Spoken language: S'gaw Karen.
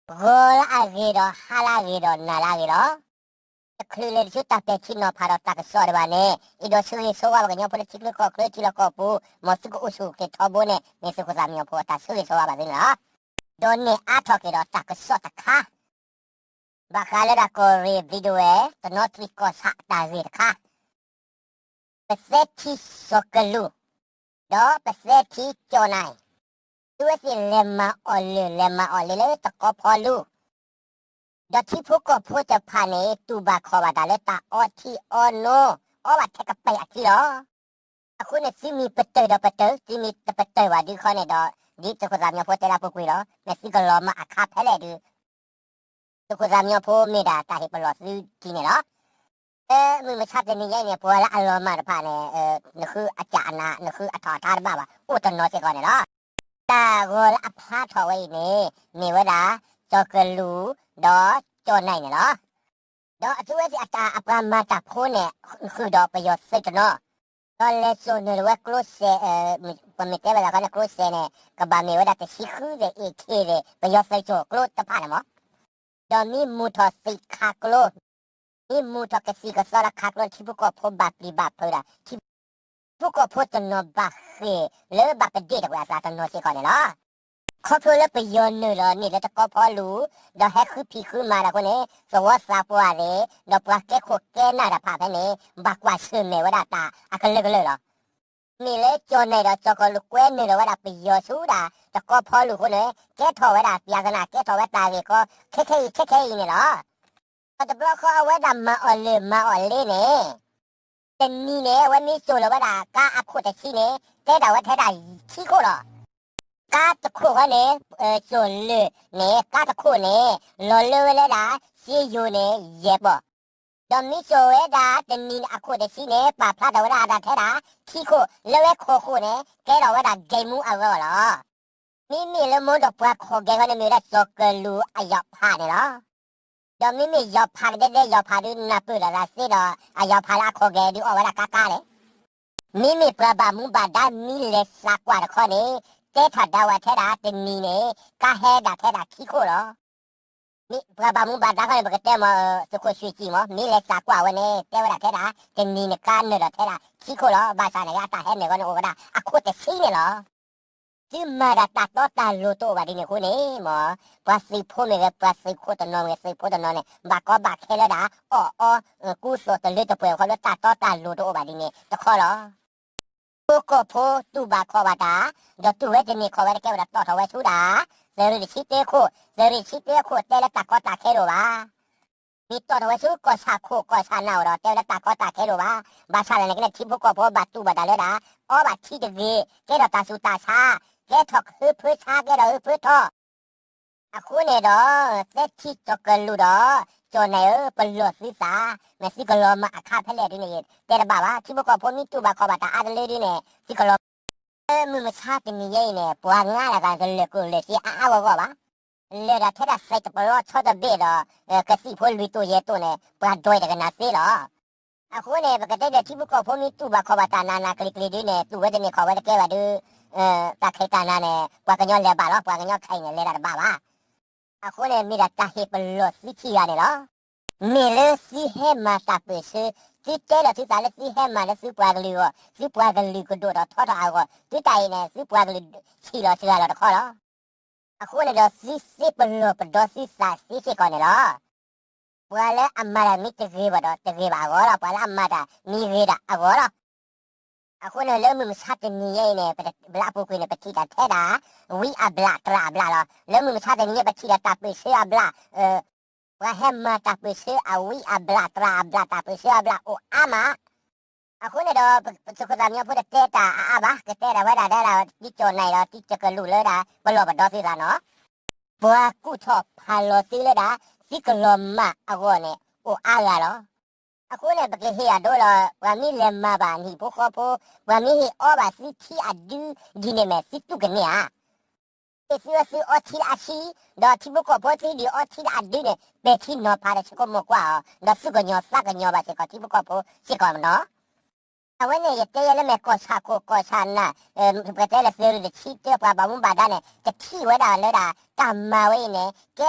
ဂီၤလၢအဂ့ၤဒီးဟါလၢအဂ့ၤဒီးနၤလၢအဂ့ၤလီၤ. တချုးလဲၤတဆူတၢ်ပဲာ်ထံနီၤဖးဒီးတၢ်ကစီၣ်ဒံးဘၣ်န့ၣ် အဲၣ်ဒိးဆၢဂ့ၤဆၢဝါပှၤကညီဖိလၢထံချၢကီၢ်ချၢထံလီၢ်ကီၢ်ပူၤ မ်သုကအိၣ်ဆူၣ်အိၣ်ချ့ထီဘိန့ၣ် မ့ၢ်သုးခိၣ်သၣ်မံညီၤဖိအတၢ်ဆၢဂ့ၤဆၢဝါဘၣ်သုန့ၣ်လီၤ. ဒီးန့ၢ်အါထီၣ်က့ၤဒီးတၢ်ကစီၣ်တခါ ဘၣ်ဃးလၢဒၣ်ကီၢ်ရ့ၣ်ဘျံးဒဝဲၢ် တနီသရံၣ်ကီၢ်ဆၣ်အတၢ်ဂ့ၢ်တခါ ပသဲထံစီၤကလူး ဒီးပသဲထံကၠီၣ်နၢ် သုဝဲသ့ၣ်လဲၤမၤအီၣ်လၢၢ် လဲၤမၤအီၣ်လ့ၤလၢတကီဖီလူၤ ဒီးထံဖိကီၢ်ဖိတဖၣ်န့ၣ် တူၢ်ဘၣ်ခီၣ်ဘၣ်တၢ်လၢတၢ်အီထံအီနိ အီဘၣ်ထဲကပဲာ်အခံလီၤ. အဃိန့ၣ် သုမ့ၢ်ပတၢၢ်ဒီးပတၢၢ် သုမ့ၢ်တပတၢၢ်ဘၣ်ဒုးခီန့ၣ်ဒီး ဒ်သုးခိၣ်သၣ်မံညီၤဖိတဲလၢအပူၤကွံာ်လီၤ. မ့ၢ်သုကလီၤမၢ်အခါဖဲလဲၣ်ဒုး သုးခိၣ်သၣ်မံညီၤဖိမ့ၢ်ဒၣ်တၢ်ဟ့ၣ်ပလီၢ်သုထံန့ၣ်လီၤ. မုၢ်မဆါတနံၤညါအံၤန့ၣ် ပှၤလၢအလီၤမၢ်တဖၣ်န့ၣ် နဃုအကၢ်အနး နဃုအထီၣ်အထါတဘၣ်ဘၣ် အိၣ်တနီၤစ့ၢ်ကီးန့ၣ်လီၤ. တၢ်ဂီၤလၢအဖျါထီၣ်ဝဲအံၤန့ၣ် မ့ၢ်ဝဲဒၣ် စီၤကလူး ဒီးကၠီၣ်နၢ်န့ၣ်လီၤ. ဒီးအသုဝဲသ့ၣ်အတၢ်အပှၤမၤတၢ်ဖိန့ၣ် ဃုာ်ဒီးပယီၤသုးတနီၤ ဒီးလဲၤစိာ်နုာ်လီၤဝဲကျိစဲး ပမ့ၢ်တဲဝဲဒၣ်ခီန့ၣ် ကျိစဲးန့ၣ် ကဘၣ်မ့ၢ်ဝဲဒၣ်တဆံဃုသ့ၣ် AK သ့ၣ် ပယီၤသုးစိာ်ကျိတဖၣ်န့ၣ်မး ဒီးမ့ၢ်မုၢ်ထီၣ်သံးခးကျိ မ့ၢ်မုၢ်ထီၣ်ကသံၣ်ကသီဒီးခးကျိ ထံဖိကီၢ်ဖိဘၣ်ပျံၤဘၣ်ဖုးဒီး ထံဖိကီၢ်ဖိတနီၤဘၣ်ဃ့ၢ်လၢဘၣ်ပဒ့ၣ်တဝဲအသးတနီၤစ့ၢ်ကီးန့ၣ်လီၤ. ခီဖျိလၢပယီၤနုာ်လီၤန့ၢ်လၢတကီဖီလူၤ ဒီးဟဲဃုဖံးဃုမၤဒီးအဃိန့ၣ် သဝီသးပှၢ်သ့ၣ် ဒီးပှၤကဲခိၣ်ကဲနၢ်တဖၣ်ဖဲန့ၣ် ဘၣ်ကွၢ်ဆၢၣ်မဲာ်ဝဲဒၣ်တၢ်အကလုာ်ကလုာ်လီၤ. မ့ၢ်လၢကၠီၣ်နၢ်ဒီးစီၤကလူးကွဲနုာ်လီၤဝဲဒၣ်ပယီၤဆူဒၣ် တကီဖီလူၤအဃိန့ၣ် ကဲထီၣ်ဝဲဒၣ်ပျၢ်သနာ် ကဲထီၣ်ဝဲတၢ်ဂ့ၢ်ကီ ခဲခဲအံၤ ခဲခဲအံၤန့ၣ်လီၤ. ဒီးတဘျီဃီအဝဲဒၣ်မၤအီၣ်လၢၢ်မၤအီၣ်လ့န့ၣ် တနံၤန့ၣ် အဝဲမ့ၢ်စိာ်လီၤဝဲဒၣ်ကါအခိၣ်တဆံန့ၣ် တဲဒၣ်ဝဲထဲဒၣ်ခံခိၣ်လီၤ. ကါတခိၣ်ဃီန့ၣ် စိာ်လၢၢ်န့ၣ် ကါတခိၣ်န့ၣ် လီၤလၢဝဲလၢဒၣ် စ့ယိၤန့ၣ် ယဲၢ်ပီၢ် ဒီးမ့ၢ်စိာ်ဝဲဒၣ်တနံၤန့ၣ်အခိၣ်တဆံန့ၣ် ပာ်ဖျါထီၣ်ဝဲဒၣ်အတၢ်ထဲဒၣ် ခံခိၣ် လၢဝဲခိၣ်ခိၣ်န့ၣ် ကဲထီၣ်ဝဲဒၣ် ဂဲၤမူအဂီၢ်လီၤ. မ့မ့ၢ်လၢမိၢ်ဒီးပှၤခိၣ်ဂဲၤဃီန့ၣ် မ့ၢ်ဝဲဒၣ်စီၤကလူးအယီၢ်ဖးန့ၣ်လီၤ. ဒီးမ့မ့ၢ်ယီၢ်ဖးကဒဲဒဲ ယီၢ်ဖးဒုးနၢ်ပၢၢ်လိာ်သးသ့ဒီး အယီၢ်ဖးလၢအခိၣ်ဂဲၤဒုးအီၣ်ဝဲဒၣ်ကါကါလဲၣ်. မ့မ့ၢ်ပှၤဘၣ်မူဘၣ်ဒါမ့ၢ်လဲၤသးကွၢ်တခီန့ၣ် တဲထီၣ်ဒၣ်ဝဲထဲဒၣ်တနံၤန့ၣ် ကါဟဲဒၣ်ထဲဒၣ်ခံခိၣ်လီၤ. မ့ၢ်ပှၤဘၣ်မူဘၣ်ဒါဃီန့ၣ် ပကတဲမ့ၢ် သုးခိၣ်ဆှံစံၣ်မ့ၢ် မ့ၢ်လဲၤသးကွၢ်ဝဲန့ၣ် တဲဝဲဒၣ်ထဲဒၣ် တနံၤန့ၣ်ကါနုာ်လီၤထဲဒၣ်ခံခိၣ်လီၤ. ဘၣ်ဆၣ်န့ၣ် အတၢ်ဟဲနုာ်ဃီန့ၣ် အိၣ်ဝဲဒၣ်အခိၣ်တဆံန့ၣ်လီၤ. သုမၤဒၣ်တၢ်တီတၢ်လိၤတအိၣ်ဘၣ်ဒ်န့ၣ်အဃိန့ၣ်မ့ၢ် ပှၤသုးဖိမ့ၢ်ဂ့ၤ ပှၤသုးခိၣ်တနီၤမ့ၢ်ဂ့ၤ သုးဖိတနီၤန့ၣ် ဘၣ်ကီဘၣ်ခဲလၢဒၣ် အီၣ်အီ ကူသိးတလၢတပှဲၤခီလၢတၢ်တီတၢ်လိၤတအိၣ်ဘၣ်ဒ်န့ၣ်တခီလီၤ. ဖိကီၢ်ဖိတူၢ်ဘၣ်ခီၣ်ဘၣ်တၢ် ဒီးတူၢ်ဝဲတန့ၢ်ခီၣ်ဝဲတကဲဝဲဒၣ်တီၣ်ထီၣ်ဝဲဆူဒၣ် သုးရ့ၣ်တဆံတၢခိၣ် သုးရ့ၣ်တဆံတၢခိၣ်တဲလၢတၢ်ကီတၢ်ခဲတအိၣ်ဘၣ်. မ့ၢ်တီၣ်ထီၣ်ဝဲဆူကီၢ်ဆၣ်ခိၣ်ကီၢ်ဆၣ်နၢ်အိၣ်ဒီးတဲဝဲလၢတၢ်ကီတၢ်ခဲတအိၣ်ဘၣ်. ဘၣ်ဆၣ်သနာ်က့န့ၣ် ထံဖိကီၢ်ဖိဘၣ်တူၢ်ဘၣ်တၢ်လၢဒၣ် အီဘၣ်ထံတဂ့ၤ ကဲထီၣ်တၢ်ဆူးတၢ်ဆါ ကဲထီၣ်ဟုဖၢဆါ ကဲထီၣ်ဟုဖၢထီ အဃိန့ၣ်ဒီး သဲထံစီၤကလူးဒီး ကၠီၣ်နဲၣ်ဧၢ ပလီၢ်သုသး မ့ၢ်သုကလီၤမၢ်အခါဖဲလဲၣ်ဒ်န့ၣ် တဲတဘၣ်ဘၣ်. ထံဖိကီၢ်ဖိမ့ၢ်တူၢ်ဘၣ်ခီၣ်ဘၣ်တၢ်အါတလၢဒ်န့ၣ် သုကလီၤ မုၢ်မဆါတနံၤညါအံၤန့ၣ် ပှၤငါတဂၤကလၢာ်ကျိၣ်လၢာ်စ့အါအါဂီၢ်ဂီၢ်ဘၣ်. လၢာ်ဒီးထဲဒၣ်သဲးတပလီဆီတဘ့ၣ်ဒီး ကသံၣ်ဖိလွံၢ်တိၣ်ယဲၢ်တိၣ်န့ၣ် ပှၤဒွဲတကနၣ်သ့လီၤ. အဃိန့ၣ် ပကတဲဒီးထံဖိကီၢ်ဖိမ့ၢ်တူၢ်ဘၣ်ခီၣ်ဘၣ်တၢ်နးနးကျံၤကျံၤဒ်န့ၣ် တူၢ်ဝဲတန့ၢ်ခီၣ်ဝဲတကဲဘၣ်ဒုး တၢ်ခဲတၢ်နးန့ၣ် ပှၤကညီလဲၤဘၣ်လီၤ ပှၤကညီခဲအံၤန့ၣ် လဲၤတၢ်တဘၣ်ဘၣ်. အဃိန့ၣ် မ့ၢ်ဒၣ်တၢ်ဟ့ၣ်ပလီၢ်သုထံဂၤန့ၣ်လီၤ. မ့ၢ်လၢသုဟဲမၤတၢ်ပၢၢ်ဆၢ သုတဲလီၤသုသးလၢသုဟဲမၤလၢသုပှၤကလုာ်အဂီၢ် သုပှၤကလုာ်ကဒိၣ်ထီၣ်ထီထီၣ်အဂီၢ် သုတၢ်အံၤန့ၣ် သုပှၤကလုာ်ဆံးလီၤစှၤလီၤတခီလီၤ. အဃိန့ၣ်ဒီး သုသ့ပလီၢ်ပဒီသုသးသ့စ့ၢ်ကီးန့ၣ်လီၤ. ပှၤလၢအမၤတၢ်မ့ၢ်တဂ့ၤဘၣ်ဒီး တဂ့ၤဘၣ်အဂီၢ်လီၤ. ပှၤလၢအမၤတၢ်မ့ၢ်ဂ့ၤဒၣ်အဂီၢ်လီၤ. အဃိန့ၣ် လၢမုၢ်မဆါတနံၤညါအံၤန့ၣ် ပလၢအပူၤကွံာ်န့ၣ် ပထံၣ်တၢ်ထဲဒၣ် ဝံအဘျၣ်တြၢ်အဘျၣ်လီၤ. လၢမုၢ်မဆါတနံၤညါ ပထံၣ်ဒီးတၢ်ပၢၢ်ဆၢအဘျၣ် ပှၤဟဲမၤတၢ်ပၢၢ်ဆၢအဝံအဘျၣ်တြၢ်အဘျၣ် တၢ်ပၢၢ်ဆၢအဘျၣ်အိၣ်အါမး အဃိန့ၣ်ဒီး သုးခိၣ်သၣ်မံညီၤဖိတတဲတၢ်အါအါဘၣ် ကတဲဒၣ်ဝဲဒၣ်ဒဲဒၣ် တံကၠီၣ်နၢ်ဒီးတံကၠီၣ်ကလူးလၢဒၣ် ပလီၢ်ပဒီသုသးနီၤ ပှၤကူၣ်ထီၣ်ဖးလီၤသုလၢဒၣ် သုကလီၤမၢ်အဂီၢ်န့ၣ် အိၣ်အါဂၤလီၤ. အဃိန့ၣ် ပကဟ့ၣ်အဒိလီၤ ပှၤမ့ၢ်လဲၤမၤဘၣ်နံၣ်ဖိဃီဖိ ပှၤမ့ၢ်ဟ့ၣ်အီဘၣ်သုထံအဒုဒ်န့ၣ်မ့ၢ်သုတူၢ်ကန့ၢ်ဧါ မ့ၢ်သုဝဲသုအီထံလၢအဆံး ဒီးထံဖိကီၢ်ဖိသုဒုးအီထံလၢအဒုန့ၣ် ပဲာ်ထံနီၤဖးဒီးဆၢခိၣ်မိၢ်ကွၢ်အီၤ ဒီးသုကညီၤသးကညီၤဘၣ်စ့ၢ်ကီးထံဖိကီၢ်ဖိစ့ၢ်ကီးနီၤ. အဝဲန့ၣ် ယတဲယဲလၢမ့ၢ်ကီၢ်ဆၣ်ခိၣ်ကီၢ်ဆၣ်နၢ် ပကတဲလၢသုးရ့ၣ်တဆံတၢပှၤဘၣ်မူဘၣ်ဒါန့ၣ် တထံၣ်ဝဲဒၣ်လၢဒၣ် တၢ်မၤဝဲအံၤန့ၣ် ကဲ